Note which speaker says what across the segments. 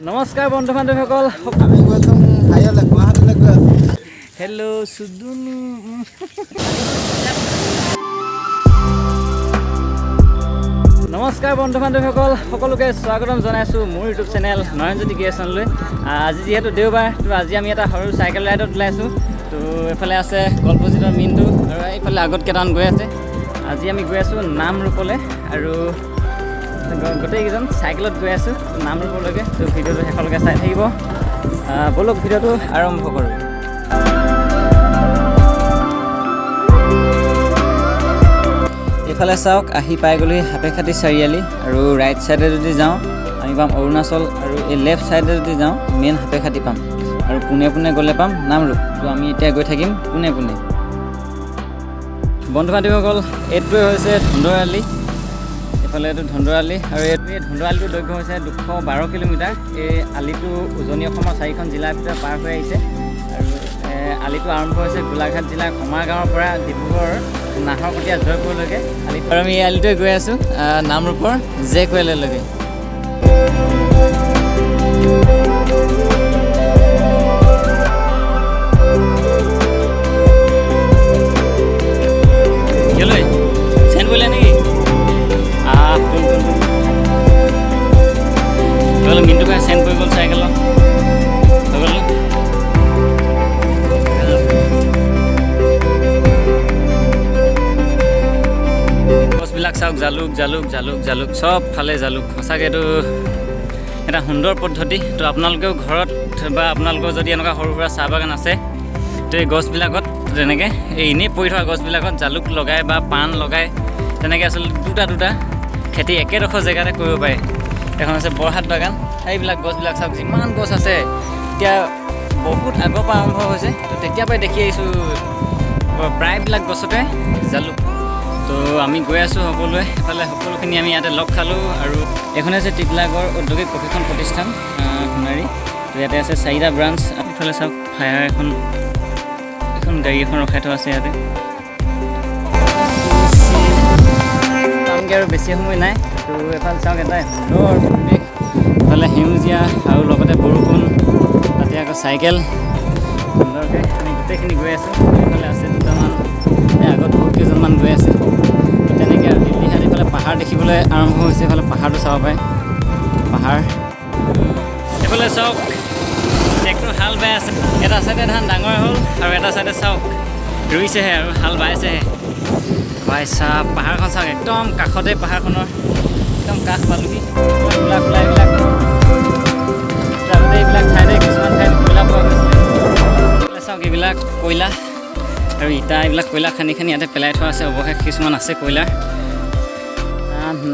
Speaker 1: নমস্কাৰ বন্ধু বান্ধৱীসকল।
Speaker 2: আমি গৈ আছোঁ হেৰিয়লৈ, গুৱাহাটীলৈ গৈ আছোঁ।
Speaker 1: হেল্ল' চুদুনু। নমস্কাৰ বন্ধু বান্ধৱীসকল, সকলোকে স্বাগতম জনাইছোঁ মোৰ ইউটিউব চেনেল নয়নজ্যোতি ক্ৰিয়েশ্যনলৈ। আজি যিহেতু দেওবাৰ, তো আজি আমি এটা সৰু চাইকেল ৰাইডত ওলাইছোঁ। তো এইফালে আছে গল্পজিতৰ মিণ্টু আৰু এইফালে আগত কেইটামান গৈ আছে। আজি আমি গৈ আছোঁ নামৰূপলৈ আৰু গোটেইকেইজন চাইকেলত গৈ আছোঁ নামৰূপলৈকে। তো ভিডিঅ'টো শেষলৈকে চাই থাকিব। ব'লক, ভিডিঅ'টো আৰম্ভ কৰোঁ। এইফালে চাওক, আহি পাই গ'লোহি সাপেখাতি চাৰিআলি আৰু ৰাইট ছাইডে যদি যাওঁ আমি পাম অৰুণাচল আৰু এই লেফ্ট ছাইডে যদি যাওঁ মেইন সাপেখাতি পাম আৰু পোনে পোনে গ'লে পাম নামৰূপ। তো আমি এতিয়া গৈ থাকিম পোনে পোনে। বন্ধু বান্ধৱীসকল, এইটোৱে হৈছে ধুন্দৰ আলি। এইফালে এইটো ধুন্দৰ আলি আৰু এইটো এই ধুন্দৰ আলিটোৰ দৈৰ্ঘ্য হৈছে 212 কিলোমিটাৰ। এই আলিটো উজনি অসমৰ চাৰিখন জিলাৰ ভিতৰত পাৰ হৈ আহিছে আৰু আলিটো আৰম্ভ হৈছে গোলাঘাট জিলাৰ কমাৰগাঁৱৰ পৰা ডিব্ৰুগড় নাহৰকটীয়া জয়পুৰলৈকে আলিটো। আৰু আমি এই আলিটোৱে গৈ আছোঁ নামৰূপৰ জে কোৱেললৈকে। কেলৈ চেন পৰিলে নেকি? আহ, তুল তুল তুল। গ'ল মিণ্টু ভাই, চেন পৰি গ'ল চাইকেলত। হৈ গ'ল ন? গছবিলাক চাওক, জালুক জালুক জালুক জালুক, চবফালে জালুক। সঁচাকৈ এইটো এটা সুন্দৰ পদ্ধতি। তো আপোনালোকেও ঘৰত বা আপোনালোকৰ যদি এনেকুৱা সৰু সুৰা চাহ বাগান আছে, তো এই গছবিলাকত তেনেকৈ এই এনেই পৰি থকা গছবিলাকত জালুক লগাই বা পাণ লগাই তেনেকৈ আচলতে দুটা দুটা খেতি একেডোখৰ জেগাতে কৰিব পাৰে। এখন আছে বৰহাট বাগান। এইবিলাক গছবিলাক চাওক, যিমান গছ আছে। এতিয়া বহুত আগৰ পৰা আৰম্ভ হৈছে, তো তেতিয়াৰ পৰাই দেখি আহিছোঁ প্ৰায়বিলাক গছতে জালুক। তো আমি গৈ আছোঁ সকলোৱে। এফালে সকলোখিনি আমি ইয়াতে লগ খালোঁ আৰু এইখন হৈছে টিটলাগড় ঔদ্যোগিক প্ৰশিক্ষণ প্ৰতিষ্ঠান, সোণাৰী। তো ইয়াতে আছে চাৰিটা ব্ৰাঞ্চ। ইফালে চাওক, ফায়াৰ এখন এখন গাড়ী এখন ৰখাই থোৱা আছে ইয়াতে। পামগৈ আৰু বেছি সময় নাই। তো এফালে চাওক, এটা সুন্দৰ পৰিৱেশ, এফালে সেউজীয়া আৰু লগতে বৰষুণ, তাতে আকৌ চাইকেল। সুন্দৰকৈ আমি গোটেইখিনি গৈ আছোঁ। এইফালে আছে দুটামান, এই আগত বহুত কেইজনমান গৈ আছে। তো তেনেকৈ আৰু দিল্লীঘাট, এইফালে পাহাৰ দেখিবলৈ আৰম্ভ হৈছে। এইফালে পাহাৰটো চাব পাৰে, পাহাৰ। এইফালে চাওক, ট্ৰেক্টৰ হাল বাই আছে। এটা চাইডে ধান ডাঙৰ হ'ল আৰু এটা চাইডে চাওক ৰুইছেহে আৰু হাল বাইছেহে। ভাই চাহ, পাহাৰখন চাওক, একদম কাষতে, পাহাৰখনৰ একদম কাষ পালোহি। খোলা খোলা এইবিলাক। আগতে এইবিলাক ঠাইতে কিছুমান ঠাইত কয়লা পোৱা গৈছিলে। এইফালে চাওক, এইবিলাক কয়লা আৰু ইটা, এইবিলাক কয়লা খান্দি খান্দি ইয়াতে পেলাই থোৱা আছে। অৱশেষ কিছুমান আছে কয়লাৰ।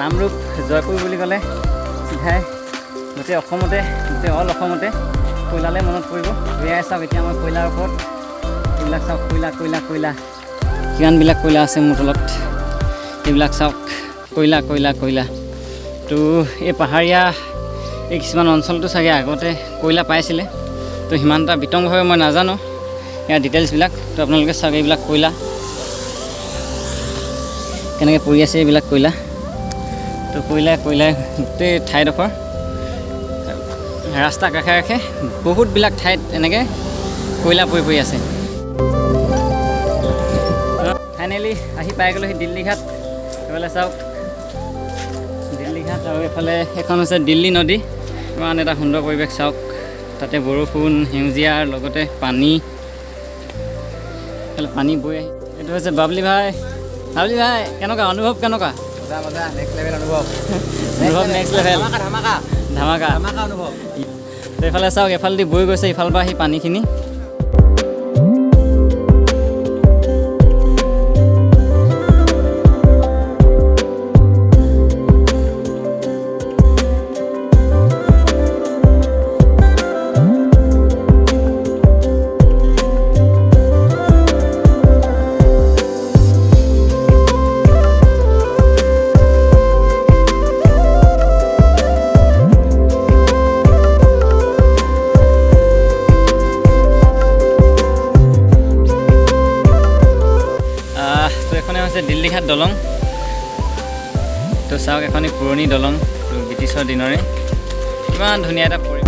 Speaker 1: নামৰূপ জয়পুৰ বুলি ক'লে চিধাই গোটেই অসমতে, গোটেই অল অসমতে কয়লালৈ মনত পৰিব। এয়াই চাওক, এতিয়া মই কয়লাৰ ওপৰত। এইবিলাক চাওক, কয়লা কয়লা কয়লা, কিমানবিলাক কয়লা আছে মোৰ তলত। এইবিলাক চাওক, কয়লা কয়লা কয়লা। তো এই পাহাৰীয়া এই কিছুমান অঞ্চলটো চাগে আগতে কয়লা পাইছিলে। তো সিমান এটা বিতংভাৱে মই নাজানো ইয়াৰ ডিটেইলছবিলাক। তো আপোনালোকে চাওক, এইবিলাক কয়লা কেনেকৈ পৰি আছে, এইবিলাক কয়লা। তো কয়লা কয়লাই গোটেই ঠাইডোখৰ। ৰাস্তা কাষে কাষে বহুতবিলাক ঠাইত এনেকৈ কয়লা পৰি পৰি আছে। ফাইনেলি আহি পাই গ'লোঁ সেই দিল্লীঘাট। এইফালে চাওক দিল্লীঘাট আৰু এইফালে সেইখন হৈছে দিল্লী নদী। ইমান এটা সুন্দৰ পৰিৱেশ চাওক, তাতে বৰষুণ, সেউজীয়াৰ লগতে পানী। এইফালে পানী বৈ আহি। এইটো হৈছে বাবলি ভাই। বাবলি ভাই, কেনেকুৱা অনুভৱ, কেনেকুৱা?
Speaker 2: মজা মজা, নেক্সট লেভেল অনুভৱ।
Speaker 1: অনুভৱ নেক্সট লেভেল।
Speaker 2: ধামাকা ধামাকা।
Speaker 1: ধামাকা।
Speaker 2: ধামাকা অনুভৱ।
Speaker 1: তো এইফালে চাওক, এইফালেদি বৈ গৈছে ইফালৰ পৰা সেই পানীখিনি। তো এইখনে হৈছে দিল্লীঘাট দলং। তো চাওক, এখনি পুৰণি দলং, তো ব্ৰিটিছৰ দিনৰে। কিমান ধুনীয়া এটা পৰিৱেশ।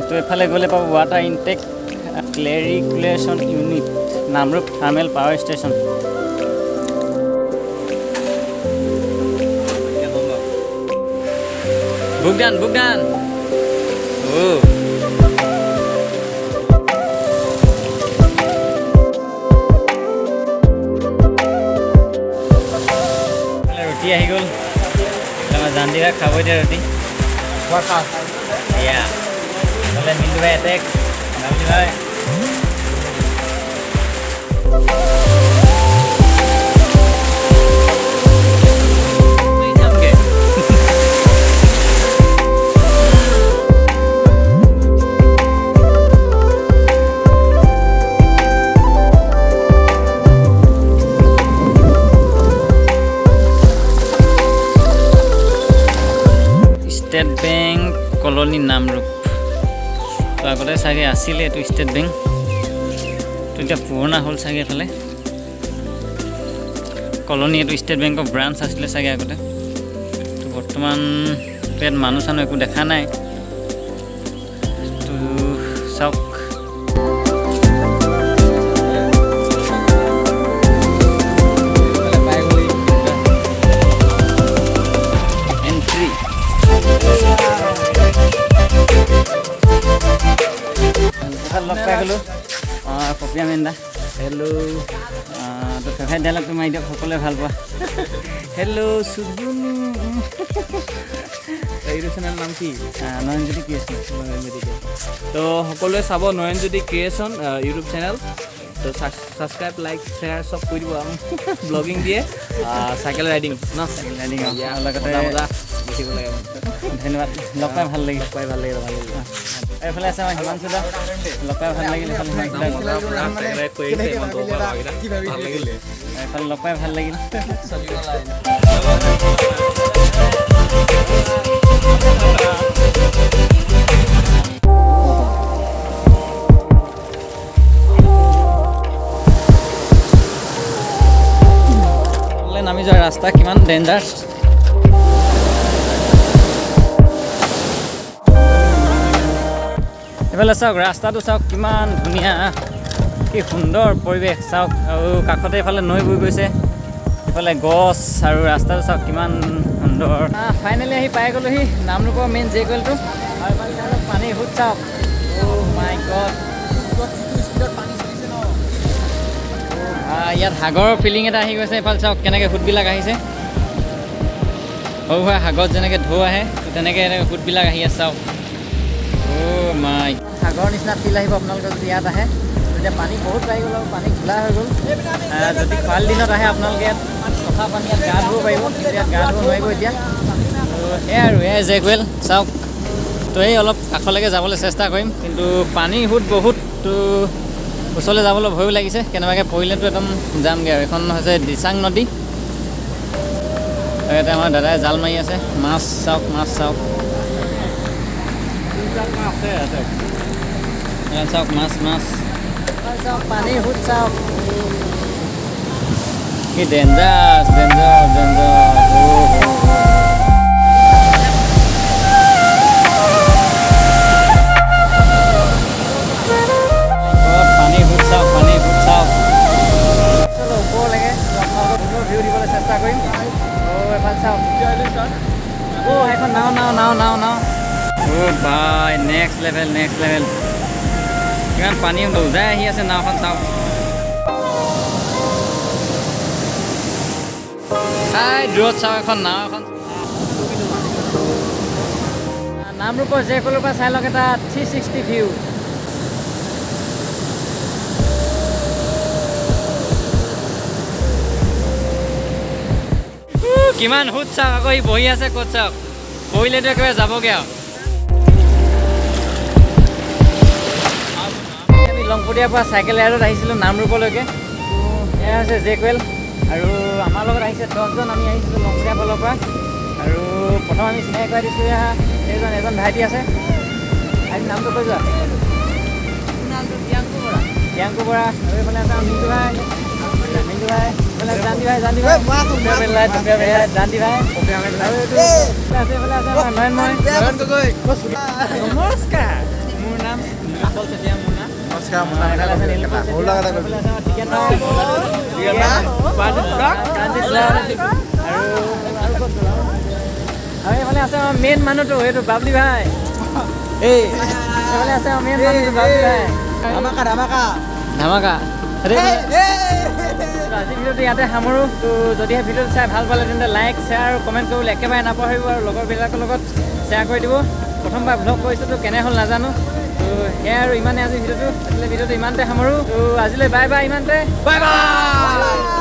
Speaker 1: তো এইফালে গ'লে পাব water intake clarification unit, Namrup thermal power station. বুকদান বুকদান। অ' ৰুটি আহি গ'ল। আমাৰ জানদী ভাই খাব এতিয়া ৰুটি। এয়া এইফালে মিণ্টু ভাই এটেক, বাবলি ভাই। যামগে। State bank colony Namrup. তো আগতে চাগে আছিলে এইটো ষ্টেট বেংক, তো এতিয়া পুৰণা হ'ল চাগে। এইফালে কলনী এইটো ষ্টেট বেংকৰ ব্ৰাঞ্চ আছিলে চাগে আগতে। তো বৰ্তমান ইয়াত মানুহ চানুহ একো দেখা নাই। তো চাওক,
Speaker 2: পাই গ'লি।
Speaker 1: এণ্ট্ৰি। লগ পাই গ'লোঁ পপিয়া মেন্দা।
Speaker 2: হেল্ল'।
Speaker 1: তো ফেভাৰিট ডাইলগটো মাৰি দিয়ক, সকলোৱে ভাল পোৱা।
Speaker 2: হেল্ল' সুগুনু। এইটো চেনেল নাম কি?
Speaker 1: নয়নজ্যোতি কি আছে।
Speaker 2: নয়নজ্যোতি। তো সকলোৱে চাব নয়নজ্যোতি ক্ৰিয়েশ্যন ইউটিউব চেনেল। তো ছাবস্ক্ৰাইব, লাইক, শ্বেয়াৰ চব কৰি দিব। ব্লগিং দিয়ে, চাইকেল ৰাইডিং ন?
Speaker 1: চাইকেল ৰাইডিং লগতে।
Speaker 2: মজা মজা দেখিব লাগে।
Speaker 1: ধন্যবাদ, লগ পাই ভাল লাগিল।
Speaker 2: পাই ভাল লাগিল, ভাল লাগিল।
Speaker 1: এইফালে আছে আমাৰ হিমাংশু দা, লগ পাই ভাল লাগিল। এইফালে হিমাংশু দা, এইফালে লগ পাই ভাল লাগিল। তললৈ নামি যোৱা ৰাস্তা কিমান ডেঞ্জাৰ। এইফালে চাওক, ৰাস্তাটো চাওক কিমান ধুনীয়া, কি সুন্দৰ পৰিৱেশ চাওক। আৰু কাষতে এইফালে নৈ বৈ গৈছে, এইফালে গছ আৰু ৰাস্তাটো চাওক কিমান সুন্দৰ। ফাইনেলি আহি পাই গ'লোহি নামৰূপৰ মেইন জেকৱেলটো। আৰু এইফালে অলপ পানীৰ সোঁত চাওক। অ' মাই গড, ইয়াত সাগৰৰ ফিলিং এটা আহি গৈছে। এইফালে চাওক কেনেকৈ সোঁতবিলাক আহিছে। সৰু সুৰা সাগৰত যেনেকৈ ঢৌ আহে, তেনেকৈ এনেকৈ সোঁতবিলাক আহি আছে চাওক। অ' মাই, সাগৰৰ নিচিনা ফিল আহিব আপোনালোকে যদি ইয়াত আহে। তেতিয়া পানী বহুত বাঢ়ি গ'ল আৰু পানী ঘোলা হৈ গ'ল। যদি খৰালি দিনত আহে আপোনালোকে ইয়াত চফা পানী ইয়াত গা ধুব পাৰিব, কিন্তু ইয়াত গা ধুব নোৱাৰিব এতিয়া। তো সেয়াই আৰু এয়াই জেকৱেল চাওক। তো এই অলপ কাষলৈকে যাবলৈ চেষ্টা কৰিম, কিন্তু পানীৰ সোঁত বহুত, তো ওচৰলৈ যাবলৈ ভয়ো লাগিছে, কেনেবাকৈ পৰিলেতো একদম যামগৈ আৰু। এইখন হৈছে দিচাং নদী। ইয়াতে আমাৰ দাদাই জাল মাৰি আছে। মাছ চাওক, মাছ চাওক, চাওক মাছ, মাছ চাওক, পানীৰ সোঁত চাওক, কি ডেঞ্জাৰ, ডেঞ্জাৰ, ডেঞ্জাৰ। পানীৰ সোঁত চাওক, পানীৰ সোঁত চাওক। ওপৰলৈকে আপোনালোকক সুন্দৰ ভিউ দিবলৈ চেষ্টা কৰিম। অ' এফালে চাওক, অ' সেইখন নাও, নাও, নাও, নাও, নাও। অ' বাই, নেক্সট লেভেল, নেক্সট লেভেল। কিমান পানী উজাই আহি আছে নাওখন চাওক। চাই দূৰত চাওক এখন নাও এখন। নামৰূপৰ জেকলৰ পৰা চাই লওক এটা 360 ভিউ। কিমান সোঁত চাওক আকৌ, সি বহি আছে ক'ত চাওক, পৰিলেতো একেবাৰে যাবগৈ আৰু। আমি লংপটিয়াৰ পৰা চাইকেল ৰাইডত আহিছিলোঁ নামৰূপলৈকে। এয়া হৈছে জেকুৱেল আৰু আমাৰ লগত আহিছে 10জন। আমি আহিছিলোঁ লংপটিয়াৰ ফালৰ পৰা আৰু প্ৰথম আমি চিনাকি কৰাই দিছোঁ। এয়া এইজন এজন ভাইটি আছে, ভাইটি নামটো কৈ যোৱা। প্ৰিয়াংকু বৰা। আৰু এইফালে আছে আমাৰ মিণ্টু ভাই, মিণ্টু ভাই। এইফালে আছে জান্তি ভাই, জান্তি ভাই, টপিয়া পেলাই, জান্তি ভাই। আৰু এইটো আছে, এইফালে আছে আমাৰ নয়নময়। নমস্কাৰ, মোৰ নাম নীলোৎপল চেতিয়া, মোৰ নাম।
Speaker 3: নমস্কাৰ, মোৰ নাম
Speaker 1: এইফালে আছে নীলোৎপল চেতিয়া। এইফালে আছে আমাৰ টিকেন ভাই, প্ৰাণজিৎ ব্লগ। আৰু ক'ত গ'ল? আৰু এইফালে আছে আমাৰ মেইন মানুহটো, এইটো বাবলি ভাই। এই এইফালে আছে আমাৰ মেইন মানুহটো বাবলি ভাই।
Speaker 3: ধামাকা ধামাকা।
Speaker 1: ধামাকা। আজি ভিডিঅ'টো ইয়াতে সামৰোঁ। তো যদিহে ভিডিঅ'টো চাই ভাল পালে, তেন্তে লাইক, শ্বেয়াৰ আৰু কমেণ্ট কৰিবলৈ একেবাৰে নাপাহৰিব আৰু লগৰবিলাকৰ লগত শ্বেয়াৰ কৰি দিব। প্ৰথমবাৰ ভ্লগ কৰিছোঁ, তো কেনে হ'ল নাজানো। তো সেয়াই আৰু ইমানেই আজি ভিডিঅ'টো। আজিলৈ ভিডিঅ'টো ইমানতে সামৰোঁ। তো আজিলৈ বাই বাই, ইমানতে বাই বাই।